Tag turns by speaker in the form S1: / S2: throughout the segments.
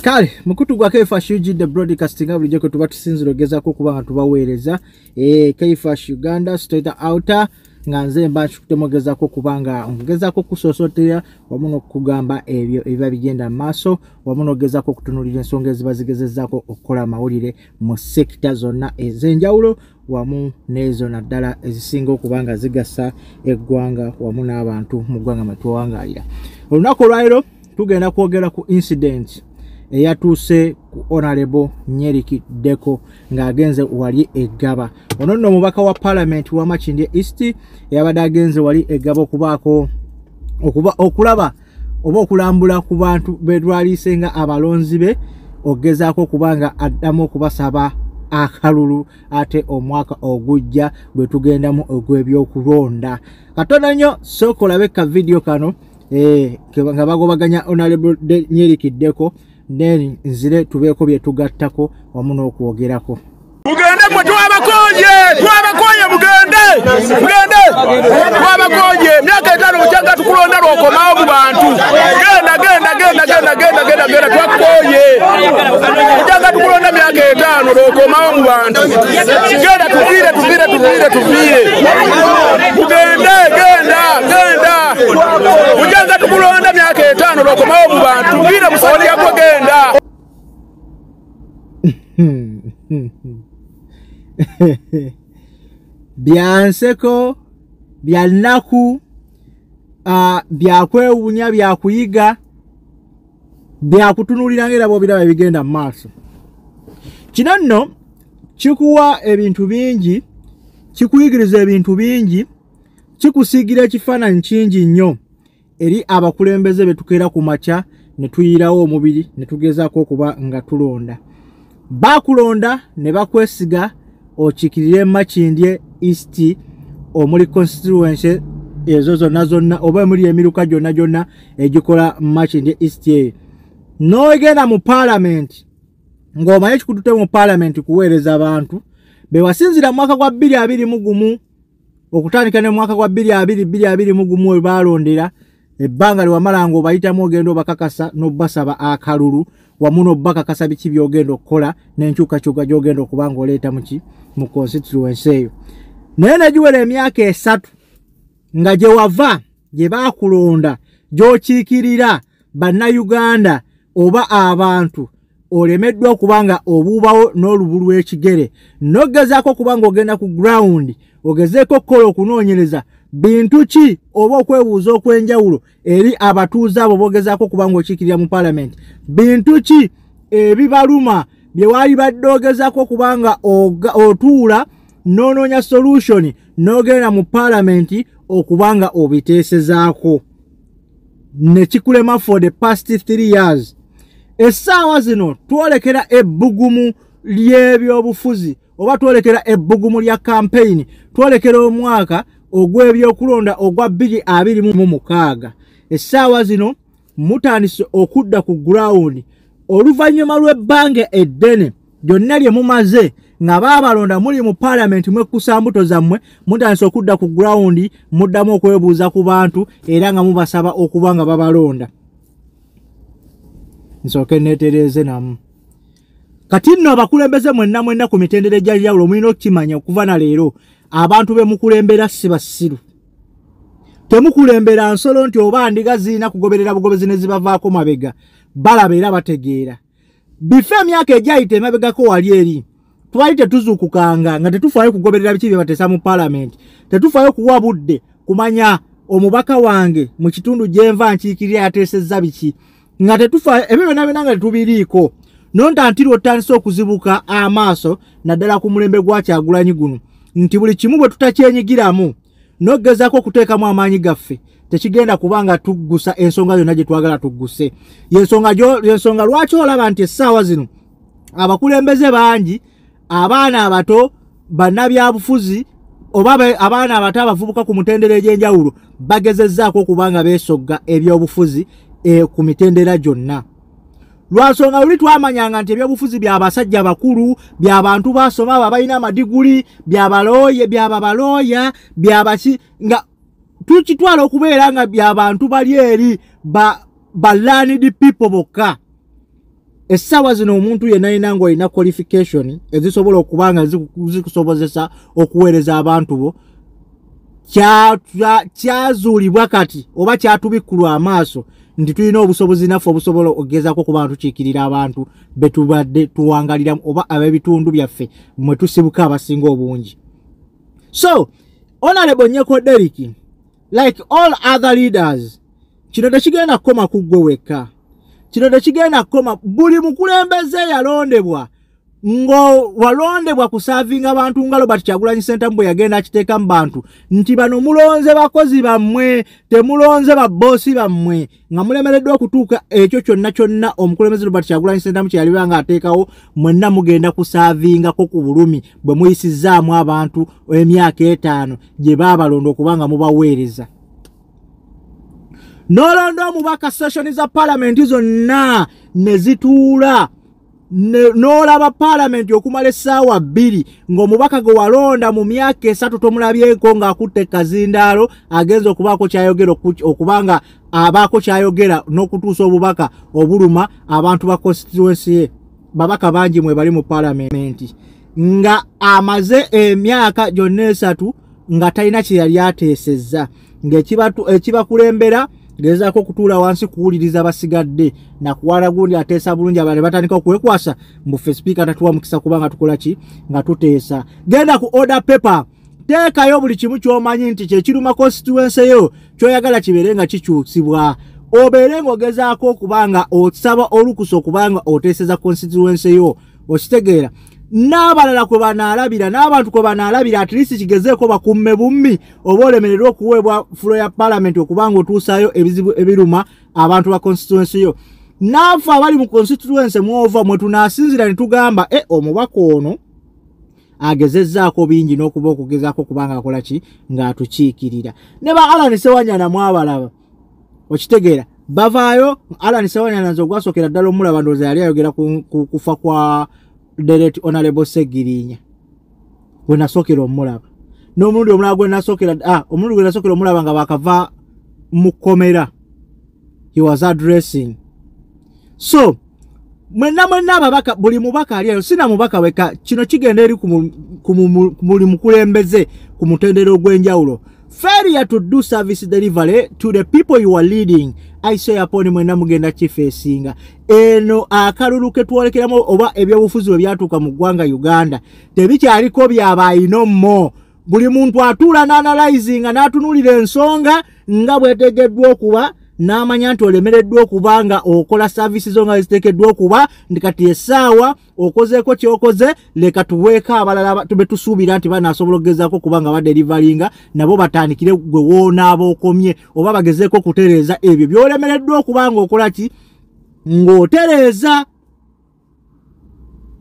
S1: Kale mukutu gwa Kaifash UG the broadcasting, bulijjo kwe tuba tusinzira ogezaako okuba nga tubaweereza, Kaifash Uganda straight outer, nga nze mba nkikuttemu ogezaako okuba nga ngezaako okusoosotera wamu n'okugamba ebyo ebiba bigenda mu maaso, wamu n'ogezaako okutunuulira ensonga eziba zigezezzaako okukola amawulire mu sekita zonna ez'enjawulo, wamu n'ezo naddala ezisinga okuba nga zigasa eggwanga wamu n'abantu mu ggwanga mwe tuwangaalira. Olunaku olwaleero tugenda kwogera ku incident eyatuuse ku Honorable Nyeriki Deko ng'agenze wali eggaba. Ono nno omubaka wa Parliament wa Makindye East yabadde agenze wali eggaba okubaako okuba okulaba oba okulambula ku bantu betwaliise nga abalonzi be, okugezaako okuba nga addamu okubasaba akalulu ate omwaka ogujja gwe tugendamu ogw'ebyokulonda. Katono nnyo, sooka olabe ka vidiyo kano, nga bagobaganya Honorable Nyeriki Deko, then nzire tubeeko bye tugattako wamu n'okwogerako.
S2: Mugende mwe, twabakoye, twabakoye, mugende, mugende, twabakoye. Myaka 5 bukyanga tukulonda, lwokomawo mu bantu. Genda, genda, genda, genda, genda, genda, genda, twakukoye. Bukyanga tukulonda myaka 5, lwokomawo mu bantu. Genda, tuviire, tuviire, tuviire, tuviire. Mugende, genda, genda. Bukyanga tukulonda myaka 5, lwokomawo mu bantu. Tuviire, musajja gwe, genda.
S1: Byanseko, bya nnaku, byakwewuunya, byakuyiga, byakutunuulira nga era bw'obiraba ebigenda mu maaso. Kino nno kikuwa ebintu bingi, kikuyigiriza ebintu bingi, kikusiigira ekifaananyi kingi nnyo eri abakulembeze be tukeera ku makya ne tuyirawo omubiri ne tugezaako okuba nga tulonda. Baakulonda ne bakwesiga okiikirire Makindye East, omuli constituency ezo zonna zonna oba emuli emiruka gyonna gyonna egikola Makindye East eyo. N'ogenda mu Paalamenti ng'omanyi ekikututte mu Paalamenti kuweereza abantu be wasinzira mu mwaka gwa 2021 okutandika ne mwaka gwa 2021 we baalondera. Ebbanga lye wamala ng'obayitamu ogenda obakakasa n'obbasaba akalulu wamu n'obbakakasa biki by'ogenda okukola n'enkyukakyuka gy'ogenda okuba ng'oleeta muki mu constituency eyo, naye negiwera emyaka 3 nga gye wava, gye baakulonda, gy'okiikirira Bannayuganda oba abantu, olemeddwa okuba nga obuubawo n'olubu lw'ekigere n'ogezaako okuba ng'ogenda ku ground ogezeeko okukola okunoonyereza bintu ki oba okwebuuza okw'enjawulo eri abatuuze abo boogezaako okuba ng'okiikirira mu Paalamenti, bintu ki ebibaluma bye waali badde ogezaako okuba nga otuula n'onoonya solution n'ogenda mu Paalamenti okuba nga obiteesezaako, ne kikulema for the past 3 years. Essaawa zino twolekera ebbugumu ly'ebyobufuzi oba twolekera ebbugumu lya campaign, twolekera omwaka ogw'ebyokulonda ogwa 2026. Essaawa zino mutandise okudda ku ground oluvannyuma lw'ebbanga eddene lyonna lye mumaze nga baabalonda muli mu Paalamenti mwekkusa mbuto zammwe. Mutandise okudda ku ground, muddamu okwebuuza ku bantu era nga mubasaba okuba nga babalonda. Nsooke neetereeze namu. Kati nno abakulembeze mwenna mwenna ku mitendera egy'enjawulo mulina okukimanya okuva na leero, abantu be mukulembera si basiru. Temukulembera nsolo nti oba ndiga zirina kugoberera bugobezi ne zibavaako mabega. Balaba era bategeera. Bife emyaka egyayita emabegako wali eri twali tetuzuukukanga nga tetufaayo kugoberera biki bye bateesa mu Paalamenti, tetufaayo kuwa budde kumanya omubaka wange mu kitundu gyenva nkiikirira yateesezza biki, nga tetufaayo ebyo byonna byonna nga tetubiriiko. Nonta nti lwotandise okuzibuka amaaso naddala ku mulembe gwa Kyagulanyi guno, nti buli kimu bwe tutakyenyigiramu n'okugezaako okuteekamu amaanyi gaffe, tekigenda kuba nga tuggusa ensonga yonna gye twagala tugguse. Yensonga lwaki olaba nti essaawa zino abakulembeze bangi, abaana abato, bannabyabufuzi oba abaana abato abavubuka ku mutendera egy'enjawulo bagezezzaako okuba nga beesogga ebyobufuzi ku mitendera gyonna, lwansonga luli twamanyanga nti ebyobufuzi byabasajja bakulu, byabantu basoma, abo abalina amadiguli, byabalooya, byababalooya, byabaki, nga tukitwala okubeera nga byabantu bali eri ba learned people bokka. Essaawa zino omuntu yenna yenna ng'olina qualification ezisobola okuba nga zikusobozesa okuweereza abantu bo, kyazuulibwa kati oba kyatubikkulwa amaaso nti tulina obusobozi naffe obusobola okugezaako okuba nga tukiikirira abantu be tubadde tuwangaliramu oba ab'ebitundu byaffe mwe tusibuka abasinga obungi. So Honorable Nyeko Derrick, like all other leaders, kino tekigenda kukoma ku ggwe wekka, kino tekigenda kukoma buli mukulembeze yalondebwa ngo walondebwa kusavinga abantu nga Robert Kyagulanyi Ssentamu bwe yagenda akiteeka mu bantu nti bano mulonze bakozi bammwe, temulonze babboosi bammwe, nga mulemereddwa okutuuka ekyo kyonna kyonna omukulembeze Robert Kyagulanyi Ssentamu kye yaliba nga ateekawo, mwenna mugenda kusaavingako ku bulumi bwe muyisizzaamu abantu emyaka 5 gye baabalonda okuba nga mubaweereza. N'olonda omubaka session za paalamenti zonna ne zituula n'olaba paalamenti okumala essaawa 2 ng'omubaka gwe walonda mu myaka 3 tomulabyeko ng'akutte kazindaalo agenza okubaako kyayogera, okubanga abaako kyayogera n'okutuusa obubaka obuluma abantu ba constituency ye. Babaka bangi mwe bali mu paalamenti nga amaze emyaka gyonna 3 nga talina kye yali ateesezza, ng'ekibakulembera gezaako okutuula wansi kuwuliriza basigadde nakuwala gundi ateesa bulungi, abalala batandika okwekwasa mbu ffe sipiika tatuwa mukisa kubanga tukola ki nga tuteesa. Genda ku order paper, teekayo buli kimu ky'omanyi nti kye kiruma constituency yo ky'oyagala kibeere nga kikyusibwa, obeere ng'ogezaako okuba nga osaba olukusa okuba nga oteeseza constituency yo, okitegeera. N'abalala kwe banaalabira n'abantu kwe banaalabira, at least kigezeeko bakumme bummi oba olemererwa okuweebwa fulo ya paalamenti okuba nga otuusaayo ebizibu ebiruma abantu ba constituency yo. Naafe abali mu constituency mwova mwe tunaasinzira ne tugamba omubaka ono agezezzaako bingi n'okuba okugezaako okuba nga akola ki ng'atukiikirira. Ne ba Allan Ssewanyana mwabalaba, okitegeera, bavaayo. Allan Ssewanyana nze ogwasookera ddala omulaba ndowooza yali ayogera ku kufa kwa the late Honorable Ssegirinya gwe nasookera omulaba, n'omulundi omulala gwe nasookera omulundi gwe nasookera omulaba nga baakava mu kkomera, he was addressing. So mwenna mwenna ababaka, buli mubaka ali eyo, sina mubaka wekka, kino kigenda eri ku buli mukulembeze ku mutendera ogw'enjawulo. Failure to do service delivery to the people you are leading, I say upon mwenna mugenda kifeesinga. Eno akalulu ke twolekeramu oba ebyobufuzi bwe byatuuka mu ggwanga Uganda tebikyaliko byabayino mmo. Buli muntu atuula n'analyzinga n'atunuulira ensonga nga bwetegeddwa okuba, n'amanya nti olemereddwa okuba nga okola services zo nga ziteekeddwa okuba, nti kati essaawa okozeeko ky'okoze, leka tuweeko abalala be tusuubira nti banaasobola okugezaako okuba nga baderivalinga, nabo batandikire gwe woonaaba okomye oba bagezeeko okutereeza ebyo by'olemereddwa okuba ng'okola ki ng'otereeza.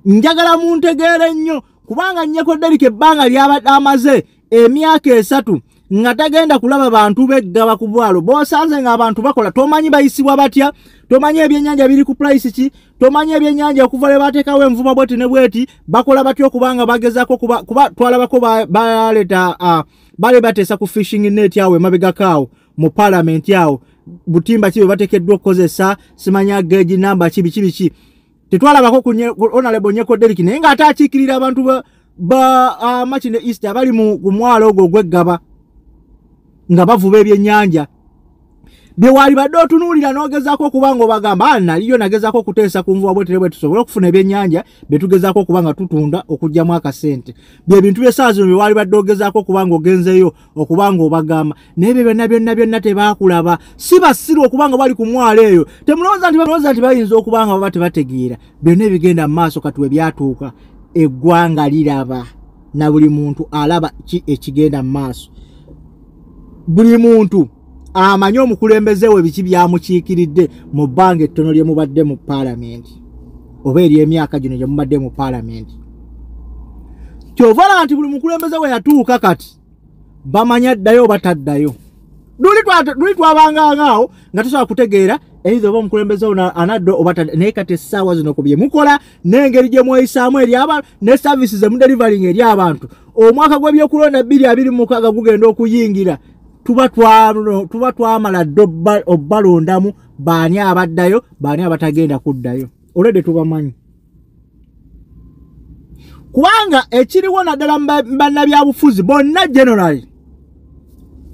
S1: Njagala muntegeere nnyo kubanga Nyeko Derrick ebbanga ly'abadde amaze emyaka 3 nga tagenda kulaba bantu beggaba ku bwalo. B'osanze ng'abantu bakola, tomanyi bayisibwa batya, tomanyi ebyennyanja biri ku price ki, tomanyi ebyennyanja okuva lwe bateekawo envuba bweti ne bweti, bakola batya okuba nga bagezaako kuba twalabako baleeta bale bateesa ku fishing net awo emabegako awo mu paalamenti awo, butimba ki bwe bateekeddwa okukozesa, simanya gauge number ki biki biki. Tetwalabako ku Honorable Nyeko Derrick, naye ng'ate akiikirira abantu ba Makindye East abali ku mwalo ogwo ogw'eggaba nga bavuba ebyennyanja. Bye walibadde otunuulira n'ogezaako okuba ng'obagamba, naliyo nagezaako okuteesa ku nvuba bwetire bwe tusobole okufuna ebyennyanja bye tugezaako okuba nga tutunda okuggyamu akasente. Bye bintu by'essaawa zino bye walibadde ogezaako okuba ng'ogenzeeyo okuba ng'obagamba, naye ebyo byonna byonna byonna tebaakulaba. Si basiru okuba nga bali ku mwalo eyo, temulowooza nti bayinza okuba nga baba tebategeera. Byonna ebigenda mu maaso kati we byatuuka, eggwanga liraba na buli muntu alaba ki ekigenda mu maaso. Buli muntu amanyi omukulembeze we biki byamukiikiridde mu bbanga ettono lye mubadde mu paalamenti oba ery'emyaka gino gye mubadde mu paalamenti. Kyova olaba nti buli mukulembeze we yatuuka kati bamanya addayo oba taddayo. Luli twabangangaawo nga tusobola kutegeera either oba omukulembeze ono anadda oba tadda, naye kati essaawa zino ku bye mukola n'engeri gye mweyisaamu eri abantu ne services ze mudelivaringa eri abantu, omwaka gw'ebyokulonda 2026 gugenda okuyingira, tuba twamala dda obbalondamu baani abaddayo baani abatagenda kuddayo. Already tubamanyi. Kubanga ekiriwo naddala bannabyabufuzi bonna generally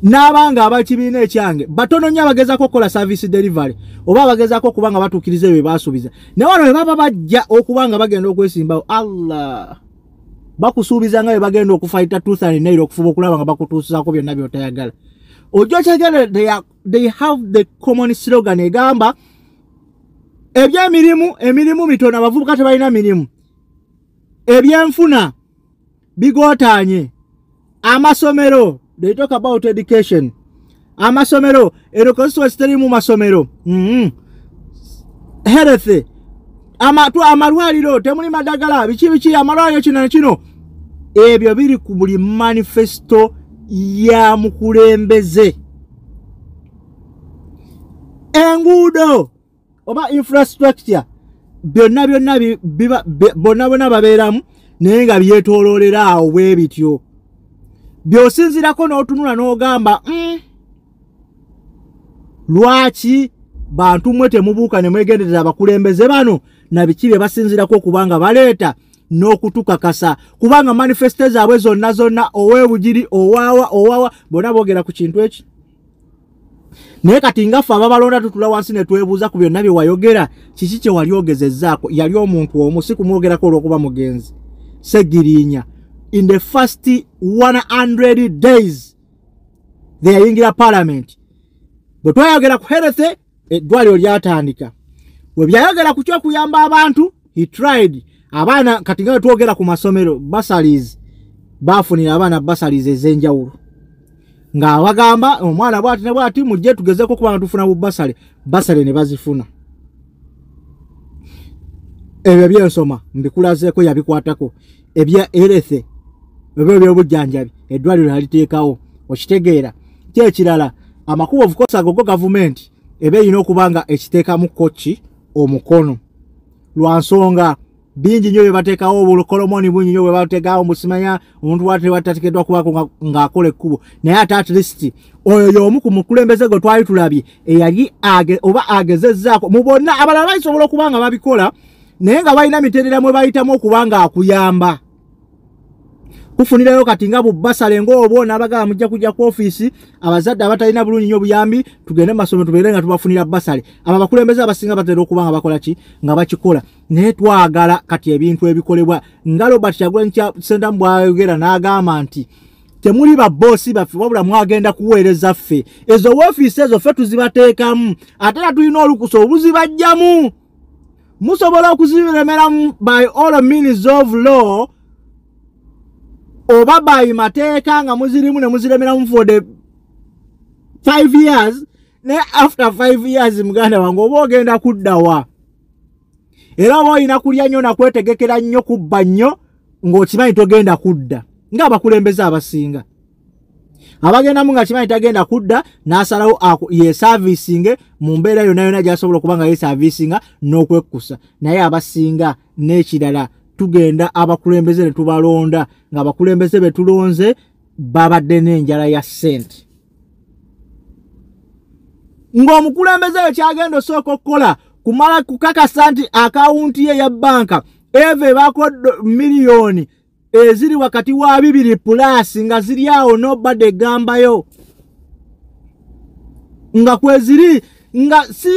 S1: n'abanga abakibiina ekyange batono nnyo abagezaako okukola service delivery oba abagezaako okuba nga batuukiriza ebyo bye basuubiza. Naye wano bwe baba bajja okuba nga bagenda okwesimbawo, Allah, bakusuubiza nga bwe bagenda okufighta tooth and nail okufuba okulaba nga bakutuusaako byonna by'otayagala. Ojja okyagala, they have the common slogan egamba ebyemirimu, emirimu mitono, abavubuka tebalina mirimu, ebyenfuna bigootaanye, amasomero, they talk about education, amasomero, ero constituency teri mu masomero, health, amalwaliro temuli madagala, biki biki, amalwaliro kino na kino. Ebyo biri ku buli manifesto ya mukulembeze. Enguudo oba infrastructure byonna byonna bonna bonna babeeramu, naye nga byetooloolera awo bwe bityo. By'osinziirako n'otunula n'ogamba, lwaki bantu mmwe temubuuka ne mwegendereza abakulembeze bano na biki bye basinziirako okubanga baleeta n'okutukakasa, kubanga manifesto zaabwe zonna zonna, ow'ebugiri, owaawa owaawa, bonna boogera ku kintu eki. Naye kati nga ffe ababalonda tutula wansi ne twebuuza ku byonna bye wayogera, kiki kye wali ogezezzaako? Yali omuntu omu, si kumwogerako olw'okuba mugenzi, Segirinya, in the first 100 days they yayingira parliament, bwe twayogera ku health, eddwaliro lyatandika. Bwe byayogera ku kyokuyamba abantu, he tried. Abaana kati nga bwe twogera ku masomero, bursaries, baafunira abaana bursaries ez'enjawulo, ng'abagamba omwana bwati ne bwati, mujje tugezeko okuba nga tufuna bu bursary, bursary ne bazifuna. Ebyo byensoma mbikulazeeko, yabikwatako. Ebya health, ebyo ebyobujjanjabi, eddwaliro yaliteekawo, okitegeera. Kyekirala, amakubo, of course, ago go gavumenti eba erina okuba nga ekiteekamu koki omukono, lwa nsonga bingi nnyo bye bateekawo, obukolomoni bungi nnyo bwe bateekawo, musimanya omuntu watateekeddwa kubaako ng'akola ekkubo. Naye ate at least oyo y'omu ku mukulembeze gwe twali tulabye eyali oba agezezzaako mu bonna. Abalala basobola okuba nga babikola, naye nga balina mitendera mwe bayitamu okuba nga akuyamba kufunirayo. Kati nga bubbasale ng'obwo n'abagamba mujja kujja ku ofiisi, abazadde abatalina bulungi nnyo buyambi, tugende mu masomero tubeere nga tubafunira bursary. Abo abakulembeze abasinga batera okuba nga bakola ki, nga bakikola. Naye twagala kati ebintu ebikolebwa nga Robert Kyagulanyi Ssentamu bw'ayogera n'agamba nti temuli babboosi baffe, wabula mwagenda kuweereza ffe. Ezo woofiisi ezo ffe tuzibateekamu, ate era tulina olukusa oluzibajjamu. Musobola okuziremeramu by all means of law oba by mateeka nga muzirimu ne muziremeramu for the 5 years, naye after 5 years, muganda wange, oba ogenda kuddawa? Era oba olina kulya nnyo nakwetegekera nnyo, kubba nnyo ng'okimanyi togenda kudda, ng'abakulembeze abasinga abagendamu nga kimanyi tagenda kudda, n'asalawo yeservicinge mu mbeera yonna yonna gy'asobola okuba nga yeservicinga n'okwekkusa. Naye abasinga n'ekirala, tugenda abakulembeze ne tubalonda, ng'abakulembeze be tulonze babadde n'enjala ya ssente, ng'omukulembeze we kyagenda osooka okukola kumala kukakasa nti akawunti ye ya banka eva ebaako miliyoni eziri wakati wa 2 plus nga ziri awo, nobadde egambayo nga kweziri, nga si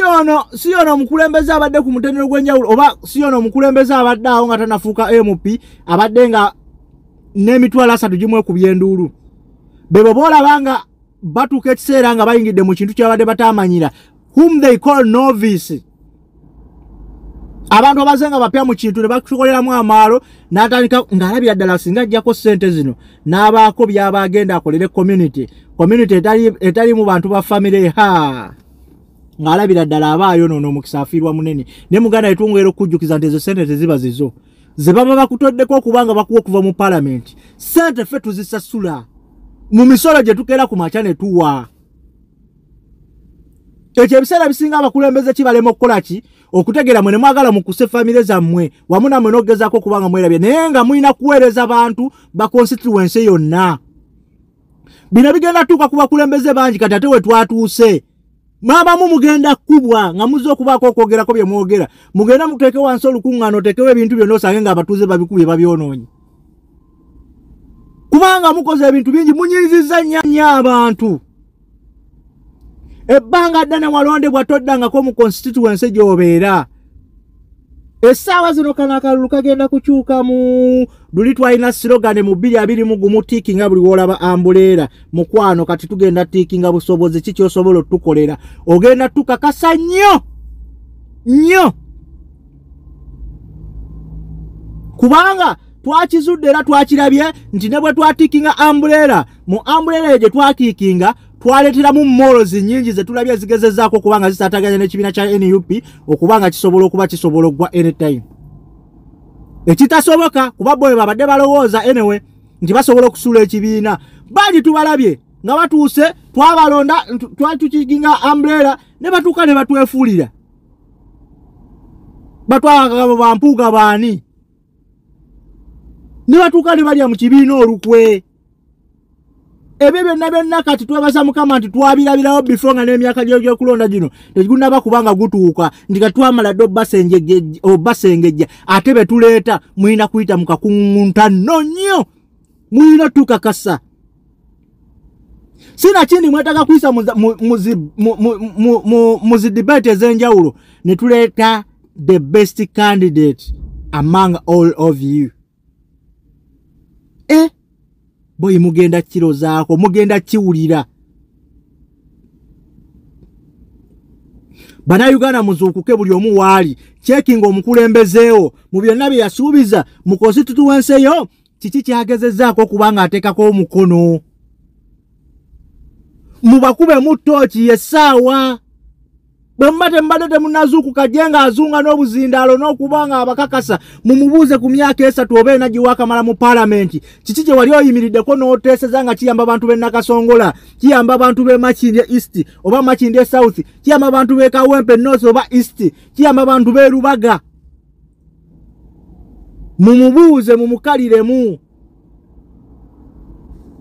S1: yono omukulembeze abadde ku mutendero gw'enjawulo, oba si yono omukulembeze abadde awo nga tanafuuka MP, abadde nga n'30,000 gimwekubya enduulu. Bebo boolaba nga batuuka ekiseera nga bayingidde mu kintu kyabadde batamanyira, whom they call novice, abantu abaze nga bapya mu kintu ne bakikoleramu amaalo, n'atandika ng'alabira ddala singa ajjako ssente zino n'abaako by'aba agenda akolere community, community etali mu bantu ba famire, ha, ng'alabira ddala aba ayonoono omukisa, afiirwa munene. Ne muganda, etwongera okujjukiza nti ezo ssente teziba zizo ze baba bakutoddeko okuba nga bakuwa okuva mu palamenti. Ssente ffe tuzisasula mu misolo gye tukeera ku makya ne tuwa. Ekyo ebiseera bisinga abakulembeze kibalema okukola ki? Okutegeera. Mwe ne mwagala mukuse famire zammwe wamu nammwe n'okugezaako okuba nga mwerabye, naye nga mulina kuweereza bantu ba constituency yonna. Bino bigenda tuuka ku bakulembeze bangi. Kati ate we twatuuse Mwabamu mugenda kubwa nga muzze okubaako okwogerako bye mwogera, mugenda muteeke wansi olukuŋŋaana, oteekewo ebintu byonna, osange ng'abatuuze babikubye babyonoonye, kubanga mukoze ebintu bingi, munyiizizza nnyo abantu. Ebbanga ddene walondebwa toddangako mu constituency gy'obeera. Essaawa zino kano akalulu kagenda kukyukamu. Luli twalina slogan mu 2021, tickinga buli w'olaba umbrella. Mukwano, kati tugenda tickinga busobozi. Ki ky'osobola otukolera? Ogenda tukakasa nnyo nnyo, kubanga twakizudde era twakirabye nti ne bwe twatickinga umbrella, mu umbrella eyo gye twatickinga twaleeteramu moles nnyingi ze tulabye ezigezezzaako okuba nga zisaataganya n'ekibiina kya NUP okuba nga kisobola okuba kisobola okugwa anytime. Ekitasoboka, kuba bo bwe babadde balowooza anyway nti basobola okusuula ekibiina. Bangi tubalabye nga batuuse, twabalonda, twali tutickinga umbrella, ne batuuka ne batwefuulira, batwagabo bampuuga baani, ne batuuka ne balya mu kibiina olukwe. Ebyo byonna byonna kati twebaza Mukama nti twabirabirawo before nga n'emyaka gy'okulonda gino tegunnaba kubanga gutuuka, nti kati twamala dde obbasengejja. Ate be tuleeta mulina kuyita mu kakuŋŋuntano nnyo, mulina tukakasa. Sinakindi mwetaaga kuyisa mu zi debate ez'enjawulo ne tuleeta the best candidate among all of you. Boyi mugenda kirozaako, mugenda kiwulira. Bannayuganda muzuukuke, buli omu waali checkinga omukulembezeewo mu byonna bye yasuubiza mu constituency yo, kiki kyagezezzaako okuba ng'ateekako omukono. Mubakube ttooki, yessaawa. Bwe muba temubadde temunnazuukuka, gye ng'azunga n'obuzindaalo n'okuba nga abakakasa, mumubuuze ku myaka 3 oba 4 gye waakamala mu paalamenti, kiki kye wali oyimiriddeko n'oteeseza nga kiyamba abantu b'e Nakasongola, kiyamba abantu b'e Makindye East oba Makindye South, kiyamba abantu b'e Kawempe North oba East, kiyamba abantu b'e Lubaga? Mumubuuze, mumukaliremu,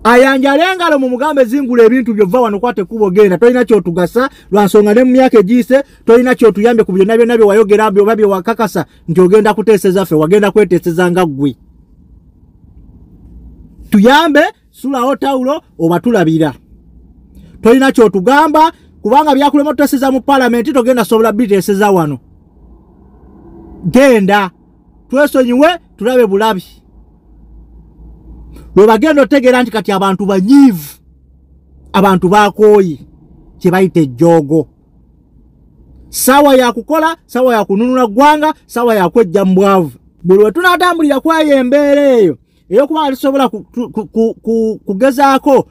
S1: ayanjale engalo, mumugambe zingula ebintu byova wano, kwata ekkubo genda, tolina kyotugasa lwa nsonga ne mu myaka egiyise tolina kyotuyambye ku byonna byonna bye wayogera oba bye wakakasa nti ogenda kuteeseza ffe, wagenda kweteeseza nga ggwe. Tuyambe, sulawo tawulo oba tulabira, tolina kyotugamba kubanga byakulema otuteeseza mu paalamenti, togenda sobola biteeseza wano. Genda, twesonyiwe, tulabe bulabi. Lwe bagenda otegeera nti kati abantu banyiivu, abantu bakooye kye bayita ejjoogo. Ssaawa ya kukola, ssaawa ya kununula ggwanga, ssaawa ya kwejja mu bwavu. Buli lwe tunaatambulira kwayo embeera eyo ey'okuba nga tusobola kugezaako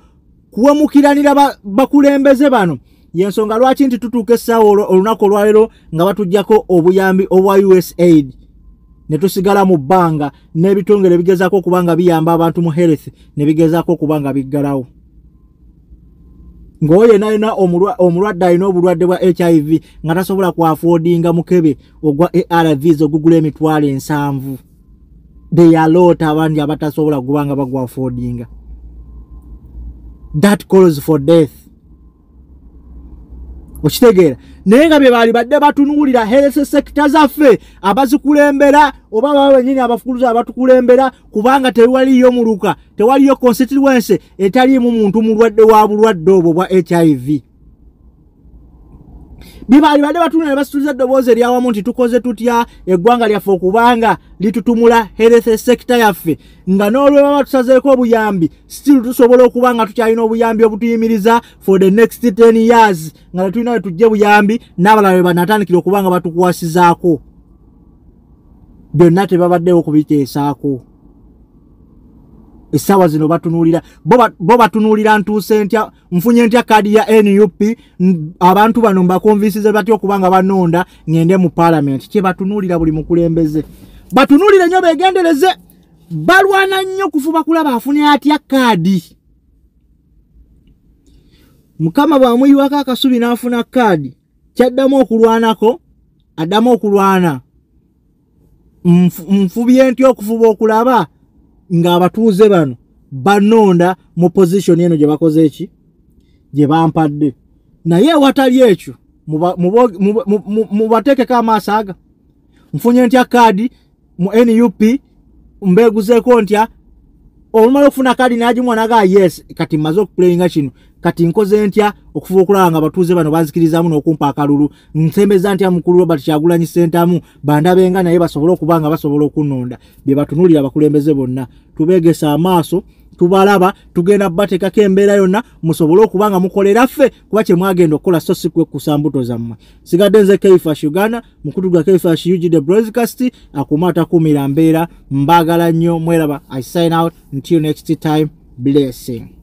S1: kuwemukiranira bakulembeze bano, y'ensonga lwaki nti tutuuka essaawa olunaku olwaleero nga batuggyako obuyambi obwa USAID ne tusigala mu bbanga, n'ebitongole bigezaako okuba nga biyamba abantu mu health ne bigezaako okuba nga biggalawo. Ng'oyo yenna alina omulwadde alina obulwadde bwa HIV nga tasobola kwaffordinga mukebe ogwa ARVs ogugula 700,000, they are lot abandi abatasobola kuba nga bagwaffordinga. That calls for death. Okitegeera? Naye nga bye baali badde batunuulira health sector zaffe abazikulembera oba baba bennyini abafukuluza abatukulembera, kubanga tewaliyo muluka, tewaliyo constituency etaliimu muntu mulwadde wa bulwadde obwo bwa HIV. Bye baali badde batunuulira ne basituliza eddoboozi eryawamu nti tukoze tutya eggwanga lyaffe okubanga litutumula health sector yaffe, nga n'olwe baba tusazeeko obuyambi, still tusobola okuba nga tukyalina obuyambi obutuyimiriza for the next 10 years, nga tetulina we tujje buyambi n'abalala be banatandikira okuba nga batukwasizaako. Byonna tebabaddewo kubiteesaako. Essaawa zino batunuulira bo batunuulira ntuuse ntya, nfunye ntya kaadi ya NUP, abantu bano mbakonvinsize batya okuba nga banonda ngende mu paalamenti. Kye batunuulira buli mukulembeze, batunuulire nnyo, beegendereze, balwana nnyo kufuba kulaba afunye atya kaadi. Mukama bw'amuyiwako akasubi n'afuna kaadi, kyaddamu okulwanako, addamu okulwana. Nfubye ntya okufuba okulaba ng'abatuuze bano banonda mu position eno gye bakoze eki gye bampadde. Naye ewatali ekyo Mubateekeko amaaso aga. Nfunye ntya kaadi mu NUP, mbeeguzeeko ntya? Olumala okufuna kaadi n'agimuwa naga yes, kati mmaze okuplayinga kino, kati nkoze ntya okufuba okulaba nga abatuuze bano banzikirizaamu n'okumpa akalulu? Nsembeza ntya mukulu Robert Kyagulanyi Ssentamu bandabenga naye basobole okuba nga basobola okunnonda? Bye batunuulira abakulembeze bonna. Tubeegesa amaaso, tubalaba, tugenda bateekako embeera yonna musobole okuba nga mukolera ffe, kuba kye mwagenda okukola so si kwekkusa mbuto zammwe. Sigadde nze Keifash Uganda, mukutu gwa Keifash UG the broadcast, akuuma atakuumira mbeera. Mbaagala nnyo, mweraba. I sign out until next time, blessing.